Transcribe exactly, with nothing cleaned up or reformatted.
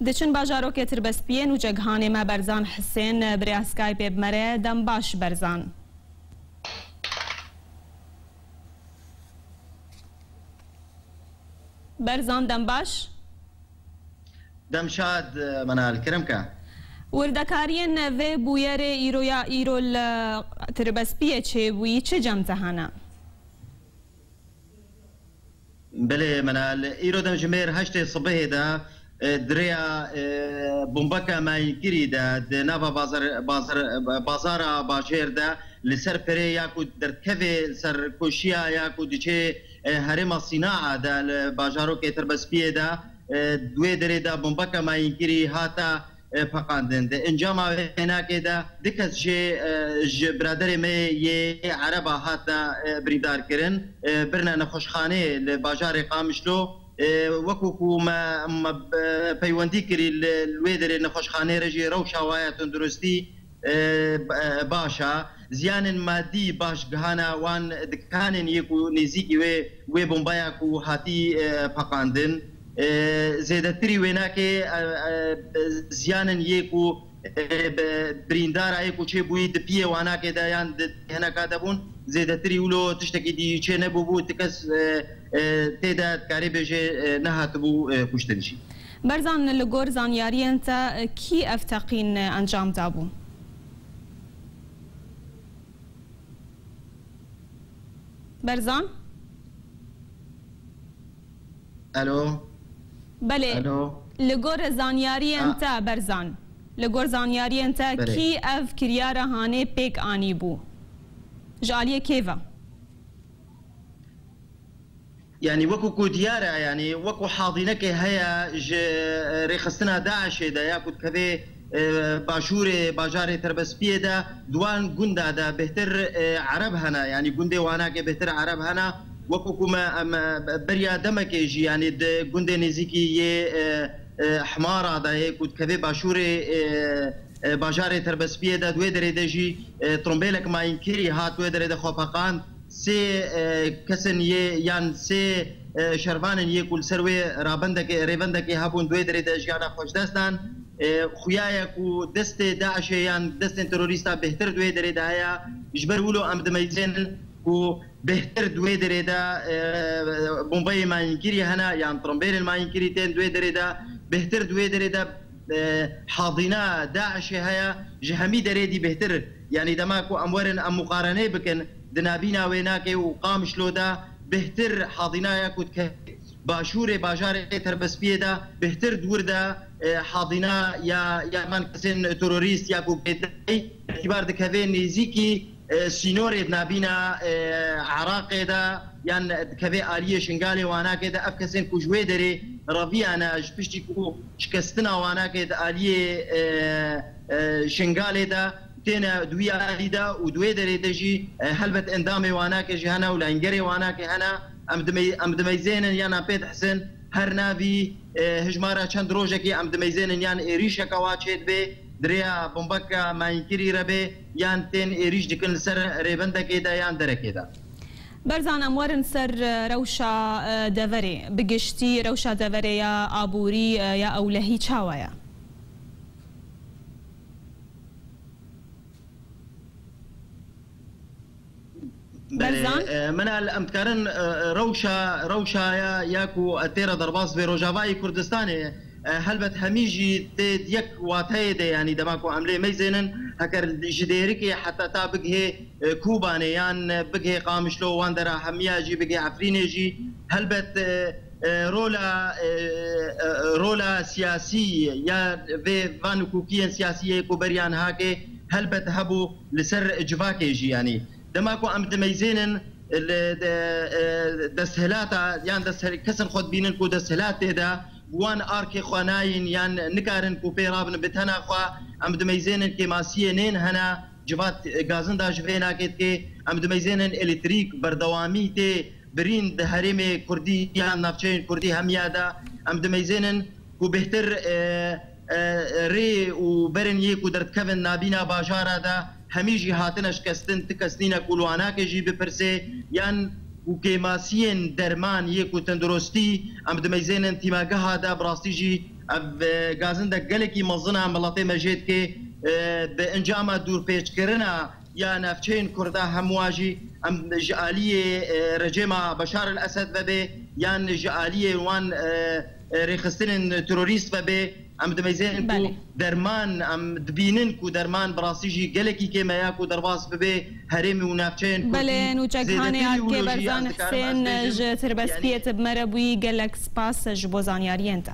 Diçin bajarokê Tirbespiyê nûçe gihanê me Berzan Hisên bi rêya Skypeê bi me re. Dem baş Berzan. Berzan, dem baş. Dem şad, Menal, kerem ke. Wirdekariyên vê bûyerê îro ya îro li Tirbespiyê çêbûyî çi cem te hene? Belê, Menal, îro demjimêr heştê sibehê de, e, di rêya, e, bombeke mayînkirî de, di nava bazar, bazar, bazara bajêr de, li ser perê ya ku derdikeve ser koşiya ya ku diçe, e, herêma Sînaa de, li bajarokê Tirbespiyê de, e, di wê derê de bombeke mayînkirî hate, e, peqandin. Di encama vê hinakê de du kes jê, e, ji biraderê me yê Ereba hatine, e, birîndar kirin. E, birine nexweşxanê li bajarê Qamişlo. E, wekû ku me, me, e, peywendî kirî li, li wê derê nexweşxanê re jî rewşa wa ya tunduristî, e, b-, e, baş e. Ziyanên madî baş gihana wan dikanên yê ku nêzîkî wê, wê bombaya ku hatî, e, peqandin. E, zêdetirî wênakê, e, e, ziyanên yê ku, e, bi-, birîndara yê ku çêbûyî di piyê wanakê de yan di hineka de bûn, zêdetirî wilo tiştekî dî çê nebûbû, ti kes, e, e, tê de dikarê bêje, e, nehatibû, e, kuştin jî. Berzan, li gor zanyariyên te, e, kî ev teqîn, e, encam dabû? Berzan? Alo? Belê. Alo? Li gor zanyariyên Ah. te, Berzan. Li gor zanyariyên te, Belê. kî ev kiryara hanê pêk anîbû? Ji aliyê kê ve? Yanî wekû ku diyar e, yanî wekû hadînekê heye ji, e, rêxistina DAIŞê de ya ku dikeve, e, başûrê bajarê Tirbespiyê de, di wan gunda de bêhtir, e, Ereb hene, yanî gundê Wanakê bêhtir Ereb hene. Wekû ku me, em, e, beriya demekê jî, yanî di gundê nêzîkî yê, e, e, Himara de yê ku dikeve başûrê, e, e, bajarê Tirbespiyê de, di wê derê de jî, e, trombêlek mayînkirî hat wê derê de xwe peqand. Sê, e, kesên yê yan sê, e, şervanên yê ku li ser wê rabendekê, rêvendekê hebûn, di wê derê de jiyana xwe ji dest dan. E, xuya ye ku destê DAIŞê yan destên terorîsta bêhtir di wê derê de heye. Ji ber wilo em dimeyzênin ku bêhtir di wê derê de, e, bombayê mayînkirî hene yan trombêlên mayînkirî tên di wê derê de, bêhtir di wê derê de, e, hazîna DAIŞê heye, ji hemî derê dî bêhtir. Yanî dema ku em werin em muqarenê bikin, di nabîna Wênakê û Qamişlo de bêhtir hazîna ya ku dike başûrê bajarê Terbespiyê de bêhtir di wir de, e, hazîna ya, ya van kesên terorîst ya ku bêdey îtibar dikeve nêzîkî, e, sînorê di nabîna, e, Iraqê de yan dikeve aliyê Şingalê Wanakê de ev kesên ku ji wê derê reviyane ji piştî ku şikestina Wanakê di aliyê, e, e, Şingalê de têne di wî alî de û di wê derê de jî, e, helbet endamê Wanakê jî hene û lengerê Wanakê hene. Em dimey-, em dimeyzênin yan em pê dihisin her navî, e, hijmara çend rojekî em dimeyzênin yan êrîşeke wa çêdibe, di rêya bombeka mayînkirî re bê yan tên êrîş dikin li ser rêbendekê de yan derekê de. Berzan, em werin ser, e, rewşa, e, deverê. Bi giştî rewşa deverê ya aborî, e, ya ewlehî çawa ye? Belê, Berzan? e, Menal, em dikarin, e, rewşa, rewşa ya, ya ku têra derbas vê Rojavayê Kurdistanê, e, helbet hemî jî tê di yek wateyê de, yanî dema ku em lê meyzênin, heker ji Dêrikê heta ta bigihê, e, Kobanê yan bigihê Qamişlo, wan dera hemiya jî bigihê Efrînê jî, helbet, e, e, rola, e, e, rola siyasî ya vê van hukukiyên siyasî yê ku beriya niha kê helbet hebû li ser civakê jî, yanî dema ku em dimeyzênin li, de, e, desthilata yan desthil-, kesin xwe dibînin ku desthilat tê de bi wan arkê xwe nayîn yan nikarin ku pê rabin bi tena xwe, em dimeyzênin kêmasiyê nên hene, civat, e, gazinda ji vê nakê dikê, em dimeyzênin elektrîk berdewamî tê birîn di herêmê Kurdî yan navçeyên Kurdî hemiya de, em dimeyzênin ku bêhtir, e, e, rê û berên yê ku derdikevin nabîna bajara de hemî jî hatine şikestin, ti kes nîne ku li Wanakê jî bipirsê yan ku kêmasiyên derman yê ku tenduristî em dimeyzênin tîmageha de bi rastî jî Ev e, gazindek gelekî mezin e, em welatê me jê dike e, bi encama dûrpêçkirina ya navçeyên Kurda hemûa jî em ji aliyê e, rejêma Beşar el Esed vebe yan ji aliyê wan e, e, rêxistinên terorîst vebe, em dimeyzênin ku derman, em dibînin ku derman bi rastî jî gelekî kêm e ya ku derbas bibe herêmî û navçeyên Kurdî. Belê, Nûçe Gihanê Alpkê Berzan Husên ji Tirbespiyê te bi me re bûyî, gelek spas ji bo zanyariyên te.